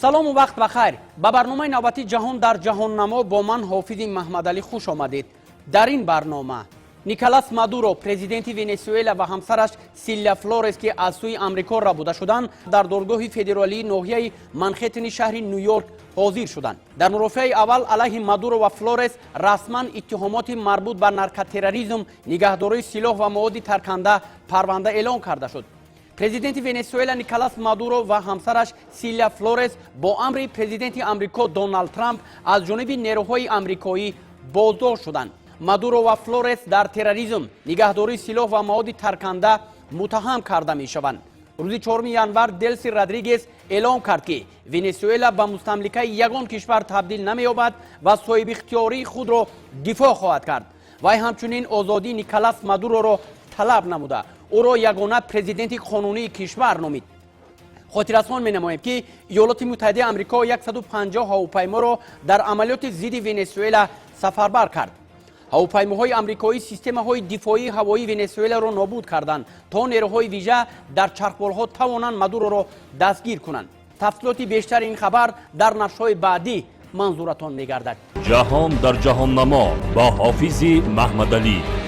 Салому вақт ба хайр. Ба барномаи навбатии «Ҷаҳон дар ҷаҳоннамо» бо ман, Ҳофизи Маҳмадалӣ, хуш омадед. Дар ин барнома: Николас Мадуро, президенти Венесуэла, ва ҳамсараш Силия Флорес, ки аз сӯи Амрико рабуда шуданд, дар додгоҳи федералии ноҳияи Манхеттени шаҳри Ню Йорк ҳозир шуданд. Дар мурофиаи аввал алайҳи Мадуро ва Флорес расман иттиҳомоти марбут ба наркотерроризм, нигаҳдории силоҳ ва маводи тарканда парванда эълон карда шуд. Президенти Венесуэла Николас Мадуро ва ҳамсараш Силия Флорес бо амри президенти Амрико Доналд Трамп аз ҷониби нерӯҳои амрикоӣ боздошт шуданд. Мадуро ва Флорес дар терроризм, нигаҳдории силоҳ ва маводи тарканда муттаҳам карда мешаванд. Рӯзи 4 январ Делси Родригес эълон кард, ки Венесуэла ба мустамликаи ягон кишвар табдил намеёбад ва соҳибихтиёрии худро дифоъ хоҳад кард. Вай ҳамчунин озодии Николас Мадуроро талаб намуда, ӯро ягона президенти қонунии кишвар номид. Хотиррасон менамоем, ки Иёлоти Муттаҳидаи Амрико 150 ҳавопайморо дар амалиёти зидди Венесуэла сафарбар кард. Ҳавопаймоҳои амрикоӣ системаҳои дифоии ҳавоии Венесуэларо нобуд карданд, то нерӯҳои вижа дар чархболҳо тавонанд Мадуроро дастгир кунанд. Тафсилоти бештари ин хабар дар нашрҳои баъдӣ манзуратон мегардад. «Ҷаҳон дар ҷаҳоннамо» бо Ҳофизи Маҳмадалӣ.